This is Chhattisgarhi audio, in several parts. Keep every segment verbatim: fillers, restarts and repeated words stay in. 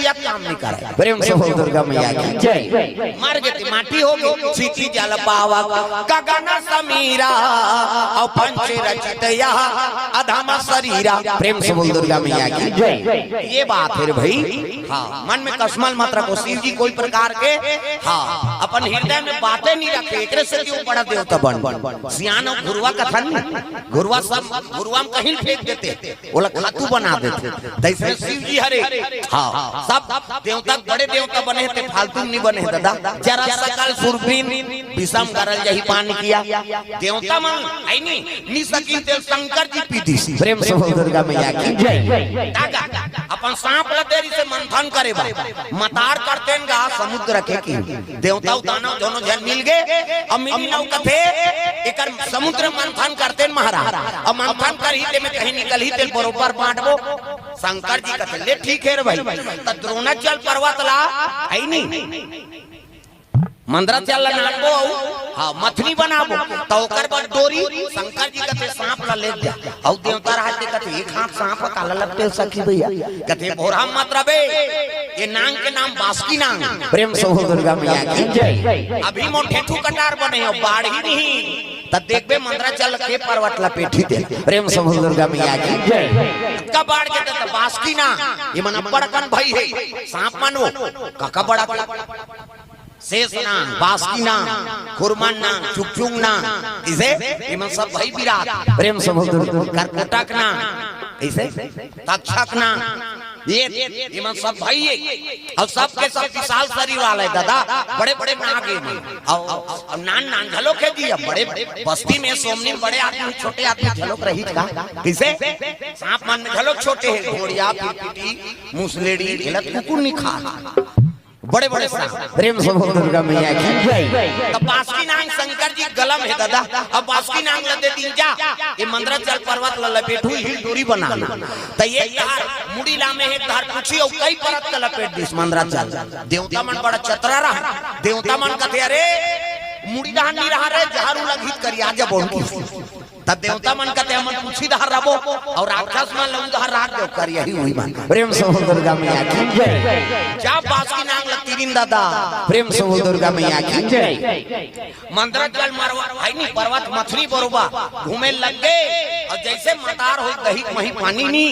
या काम नहीं करे। प्रेम से बोल दुर्गा मैया की जय। मर गे ते माटी हो गे। क्षिति जल पावक गगन समीरा, अउ पंच रचित यह अधम शरीरा। प्रेम से बोल दुर्गा मैया की जय। ये बात हे रे भाई। हाँ, मन में कसमल मत रखो, शिव जी कोई प्रकार के, हाँ, अपन हृदय में बातें नहीं रखे, एकरे से क्यों बड़ा देवता बन। सियान अउ घुरवा कथन, घुरवा सब, घुरवा में कहीं फेंक देते, ओला खातू बना देते। तैसे शिव जी हरे, हाँ, सब देवता, बड़े देवता बने ते, फालतू नहीं बने दादा। जरा सकल सुरपिन विषम गरल जही पान किया। देवता मन, है नी, नि सकिन तेल शंकर जी पी दिस। प्रेम से बोल दुर्गा मैया की जय। दादा, अपन सांप ला देरी से मंथन करे बा, मतार करतेन गा समुद्र के की। देवता अउ दानव दोनों झन मिल गे, अब मिली नव कथे, एकर समुद्र मंथन करतेन महाराज। अब मंथन करही ते में कहीं निकलही ते बरोबर बांटबो। शंकर जी कथे, "ले ठीक हे रे भाई, त द्रोणाचल पर्वत ला, है नी, मंदराचल ला नानबो, अउ, हाँ, मथनी बनाबो, त ओकर बर डोरी।" शंकर जी कथे, "सांप ला ले जा, अउ देवता राज के कथे, एक हाथ सांप काला लगते सखी भैया।" कथे, "भोरहा मत रबे, ये नांग के नाम बासकी नांग।" प्रेम से बोल दुर्गा मैया की जय। अभी मोर ठेठू कटार बने हो, बाढ़ी नहीं, त देखबे मंदराचल के पर्वत लपेटी दे। प्रेम से बोल दुर्गा मैया की जय। का बाढ़ के त बासकी नांग, ये मन बड़कन भाई हे, सांप मानो, काका बड़ा शेष नांग, बासकी नांग, खुरमन नांग, चुकचुंग नांग, इसे इमन सब भाई बिरात। प्रेम से बोल दुर्गा, करकोटक नांग, इसे तक्षक नांग, ये इमन सब भाई हे। अउ सबके सब विशाल शरीर वाले दादा, बड़े बड़े नाग हे इमन। अउ, अउ नान नान घलोक हे जी, अब बड़े बस्ती में सोमनी में बड़े आदमी, छोटे आदमी घलोक रही का? किसे? सांप मन में घलोक छोटे हे, घोड़िया, पिरपिटी, मुसलेड़ी, एला कुकुर नहीं खा। बड़े बड़े सांप। प्रेम से बोल दुर्गा मैया की जय। त बासकी नांग शंकर जी गलम हे दादा, अब बासकी नांग ल दे दिन जा, ये मंदराचल पर्वत ल लपेटू, ही डोरी बना लो। त एक धार मुड़ी लामे, एक धार पूछी, अउ कई परत ल लपेट दिस मंदराचल। देवता मन बड़ा चतरा रहा, देवता मन कथे, "अरे मुड़ी डहान नहीं रहा रे, जहर उलघित करी आ जा बोल।" तब देवता मन कथे, "हमन पूछी डहर रबो, अउ राक्षस मन ल उधर राख देव कर यही हुई मन।" प्रेम से बोल दुर्गा मैया की जय। जा बासकी नांग ल तीरिन दादा। प्रेम से बोल दुर्गा मैया की जय। मंदराचल मरवा, है नी, पर्वत मथनी बरोबर घूमे लग गे, अउ जैसे मतार हो दही मही पानी नी,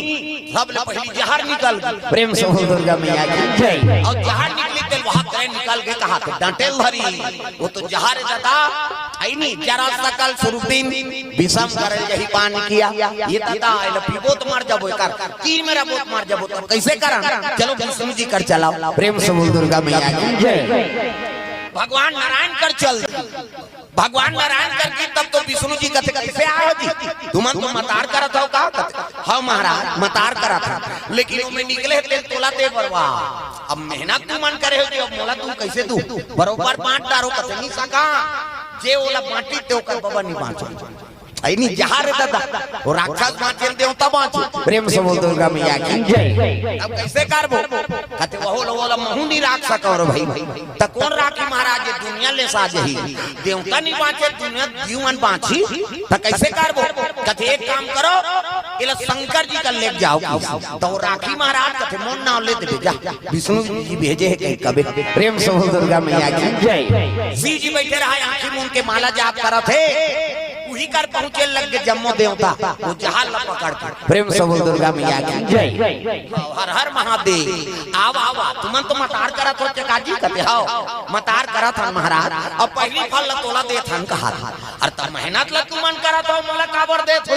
सबले पहली जहर निकल गे। प्रेम से बोल दुर्गा मैया की जय। अउ जहर निकली तेल वहां करे निकल गे, कहा थे डंटेल धरी, वो तो जहर हे दादा, है नी, जरा सकल सुरपिन विषम गरल जही पान किया। ये दादा, एला पीबो त मर जाबो, एकर तीर मेरा बोत मर जाबो, त कैसे करन? चलो विष्णु जी कर चलाओ। प्रेम से बोल दुर्गा मैया की जय। भगवान नारायण कर चल, भगवान नारायण कर की, तब तो विष्णु जी कथे, "कैसे आए हो जी? तुमन तो मतार करत हो का?" कथे, "हाँ महाराज, मतार करत हो, लेकिन ओमे निकले तेल तोला दे बरवा। अब मेहनत तुमन करे हो जी, अब मोला तू कैसे दू? बरोबर बांट डारो।" कथे, "नहीं सका, जे ओला बांटी ते ओकर बबा नहीं बांचे।" है नी, जहर हे दादा, वो राक्षस बांचे, देवता बांचे। प्रेम से बोल दुर्गा मैया की जय। अब कैसे करबो? कथे, "वहो लो, वो लो, महू नहीं राख सको रे भाई।" त कोन राखी महाराज, ये दुनिया ले साजे ही। देवता नहीं बांचे, दुनिया जीवन बांची। त कैसे करबो? कथे, "एक काम करो, एला शंकर जी कर लेके जाओ।" त वो राखी महाराज कथे, "मोर नाव ले दे जा, विष्णु जी भेजे हे कहीं कबे।" प्रेम से बोल दुर्गा मैया की जय। शिव जी बैठे रहा, आंखी मूंद के माला जाप करत हे। उही कर पहुंचे लग गे जम्मो देवता, वो जहाज ला पकड़ के। प्रेम से बोल दुर्गा मैया की जय। हर हर महादेव। आवा, आवा, तुमन तो मतार करत हो चकाजी कथे, "हव, मतार करत हन महाराज, अब पहली फल ला तोला देत हन," कहा। "अरे त मेहनत ला तुमन करत हो, मोला काबर देत हो?"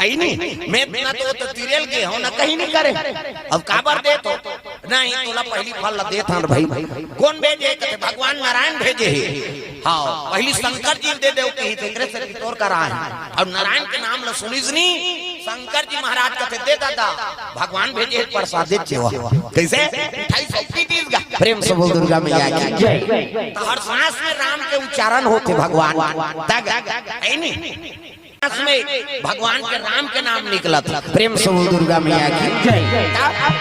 आई नहीं, मैं ना तो, तो तिरेल गे हो, ना कहीं नहीं करे, अब काबर देत हो? "नहीं, तोला पहली फल ला देत हन भाई।" "कोन भेजे?" कथे, "भगवान नारायण भेजे हे।" "हाँ, पहली शंकर जी दे देव कही, तेकरे से तोर करा हे।" अउ नारायण के नाम ल सुनिस नी, शंकर जी महाराज कथे, "दे दादा, भगवान भेजे हे, प्रसादे सेवा।" कैसे? उठाई सौंपी दीस गा। प्रेम से बोल दुर्गा मैया की जय। त हर सांस में राम के उच्चारण होथे भगवान। तग, है नी? सांस में भगवान के राम के नाम निकलत। प्रेम से बोल दुर्गा मैया की जय।